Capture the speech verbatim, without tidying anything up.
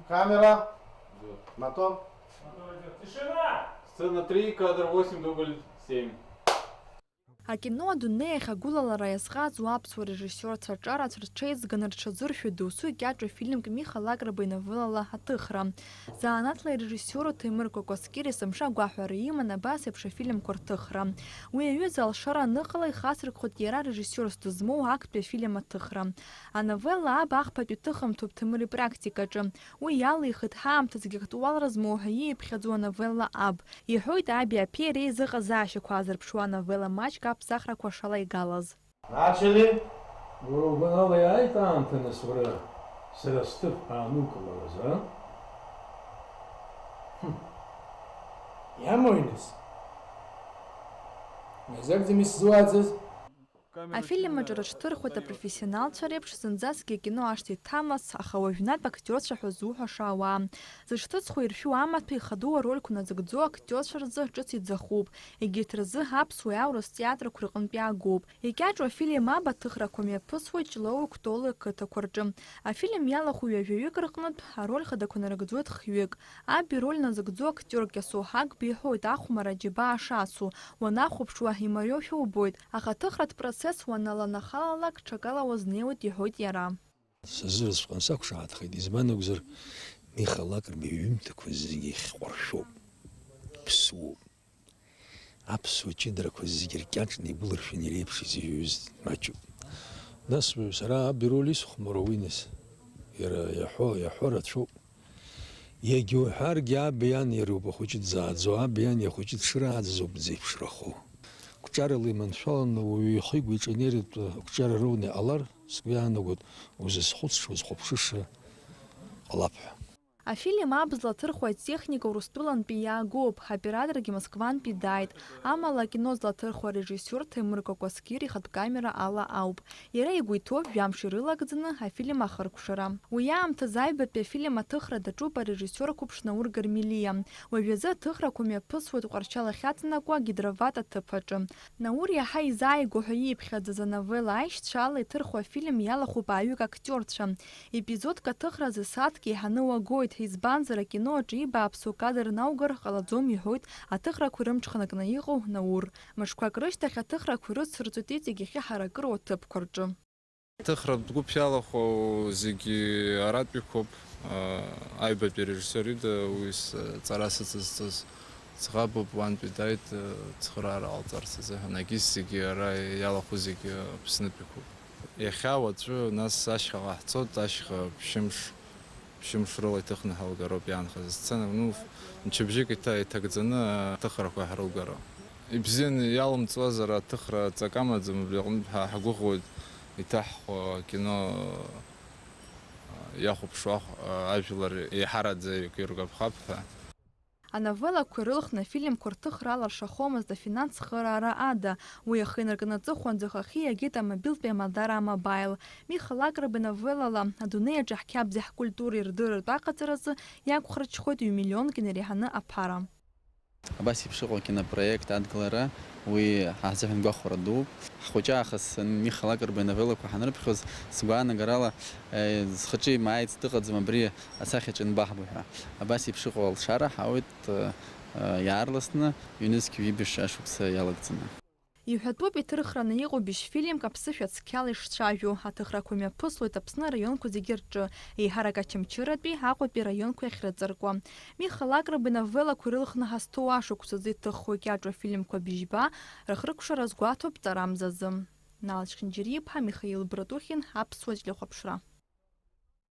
Камера. Мотор. Сцена три, кадр восемь, дубль семь. Акино адунеи ахь агәылалара иазҟазоу аԥсуа режиссиорцәа аҿарацәа рҽеизганы рҽазыршәоит досу икьаҿу афильмк Миха Лакрба иновеллала аҭыхра. Занааҭла ирежиссиору Ҭемыр Кәакәасқьыр есымша агәаҳәара иман абас еиԥш афильмқәа рҭыхра. Уи аҩыза алшара аныҟала ихацыркхоит иара режиссиорс дызмоу актәи афильм аҭыхра. Ановелла аб ахԥатәи ҭыхымҭоуп Ҭемыр ипрактикаҿы. Уи иалихит ҳаамҭазгьы актуалра змоу ҳәа ииԥхьаӡоу ановелла аб. Иҳәоит аби аԥеи реизыҟазаашьақәа аазырԥшуа ановелла маҷк аԥсахрақәа шалаигалаз. Начали! Уара угәанала иааит аамҭа, нас, уара сара сҭыԥ аанукылараз, а? Хм. Иамои, нас? Мазакӡам исзуааӡаз? Афильм аҿы рыҽҭырхуеит апрофессионалцәа реиԥш зынӡаскгьы акино ашҭа иҭамлац, аха уажәнатә актиорцәа ҳәа зуҳәаша ауаа. Зыҽҭыҵхуа иршәу амаҭәа ихадоу арольқәа назыгӡо актиорцәа рзы ҿыц иӡахуп. Егьырҭ рзы аԥсуеи аурыс театрқәа рҟынтә иаагоуп. Икьаҿу афильм аб аҭыхрақәа мҩаԥысуеит Ҷлоуи Кәтолуи ақыҭақәа рҿы. Афильм иалахәу ҩажәаҩык рҟнытә ароль хадақәа нарыгӡоит хҩык. Аб ироль назыгӡо актиор Кьасоу Ҳагба иҳәоит, ахәмарра џьабаа шацу, уанахәаԥшуа имариоушәа убоит, аха аҭыхратә процесс уаналанахалалак, ҽакала уазнеиуеит, иҳәоит иара. Сазыразҵәҟьан сақәшаҳаҭхеит, избан акәзар, Миха Лакрба иҩымҭақәа зегьы хьҟәаршәоуп, ԥсуоуп. Аԥсуа ҷыдарақәа зегьы ркьаҿны игәылыршәаны иреиԥшыз иҩыз маҷуп. Нас уаҩ сара аб ироль исхәмаруа уинас. Иара иаҳәо, иаҳәо рацәоуп. Иагьа уҳәаргьы, аб иан иара уб ахәыҷы дзааӡо, аб иан ихәыҷы дшырааӡаз ауп дзеиԥшрахо. Қәҿиарала иманшәаланы уаҩы ихы-игәы иҿанеиртә ақәҿиара роуны иҟалар, сгәы иаанагоит, узызхәыцша, узхәаԥшыша ҟалап ҳәа. Афильм аб злаҭырхуа атехника Урыстәылантәи иаагоуп, аоператоргьы Москвантәи дааит, амала акино злаҭырхуа арежиссиор Ҭемыр Кәакәасқьыр ихатә камера ала ауп. Иара игәы иҭоуп жәамш ирылагӡаны афильм ахыркәшара. Уи аамҭазы аҩбатәи афильм аҭыхра даҿуп арежиссиор қәыԥш Наур Гармелиа. Уажәазы аҭыхрақәа мҩаԥысуеит Тҟәарчал ахьаҵанакуа агидроват аҭыԥ аҿы. Наур иаҳа изааигәоу ҳәа ииԥхьаӡаз ановелла аишьцәа ала иҭырхуа афильм иалахәуп ааҩык актиорцәа. Епизодк аҭыхразы сааҭк еиҳаны уагоит, избанзар, акино аҿы ибааԥсу кадр наугар ҟалаӡом, иҳәоит аҭыхрақәа ирымҽханакны иҟоу Наур. Мышқәак рышьҭахь аҭыхрақәа ирыцырҵоит иҵегь иахьа ҳаракыроу аҭыԥқәа рҿы. Аҭыхратә гәыԥ иалахәу зегьы аратәиқәоуп. Аҩбатәи арежиссиор ида уи сҵара сыцызҵаз ӡӷабуп, уантәи дааит, цхыраара ҟалҵарц азыҳәан. Егьыс зегьы ара иалахәу зегьы Аԥснытәиқәоуп. Иахьа уаҵәы, нас ашьхаҟа ҳцоит, ашьха ԥшьымш, ԥшьымш рыла иҭыхны ҳалгароуп иаанхаз асцена. Ну, мчыбжьык иҭа-, иҭагӡаны аҭыхрақәа ҳрылгароуп. Ибзианы иалымҵуазар, аҭыхра ҵак амаӡам, убри аҟнытә ҳа-, ҳгәыӷуеит, иҭаҳхуа акино иахәаԥшуа ахә-, ажәлар еиҳараӡа еиқәиргәаԥхап ҳәа. Ановеллақәа ирылхны афильмқәа рҭыхра алыршахомызт афинанс цхыраара ада, уи ахы инаркны аҵыхәанӡа хахьы иагеит амобилтәи амадара А-Мобаил. Миха Лакрба иновеллала адунеи аҿы ҳқьабзи ҳкультуреи рдырратә аҟаҵаразы иақәхарчхоит ҩ-миллионк инареиҳаны аԥара. Абас еиԥш иҟоу акинопроект адгылара, уи ҳазыҳәан гәахәара дууп. Ҳхәыҷы аахыс Миха Лакрба иновеллақәа ҳанрыԥхьоз, сгәаанагарала, э, зхаҿы имааиц дыҟаӡам абри асахьаҿы ианбаҳбо ҳәа. Абас еиԥш иҟоу алшара ҳауеит, э, э, иаарласны, ҩнызқь ҩажәи бжь ашықәса иалагӡаны. Иҳәатәуп иҭырхраны иҟоу быжь фильмк аԥсышәа цқьала ишцәажәо. Аҭыхрақәа мҩаԥыслоит Аԥсны араионқәа зегьы рҿы, еиҳарак Очамчыратәи, Аҟәатәи араионқәеи ахьраҵаркуа. Миха Лакрба иновеллақәа ирылхны ҳазҭоу ашықәсазы иҭыххо икьаҿу афильмқәа быжьба рыхрыкәшара азгәаҭоуп Ҵарамзазы. Нал Чхинџьариа-иԥҳа, Михаил Братухин, Аԥсуа телехәаԥшра.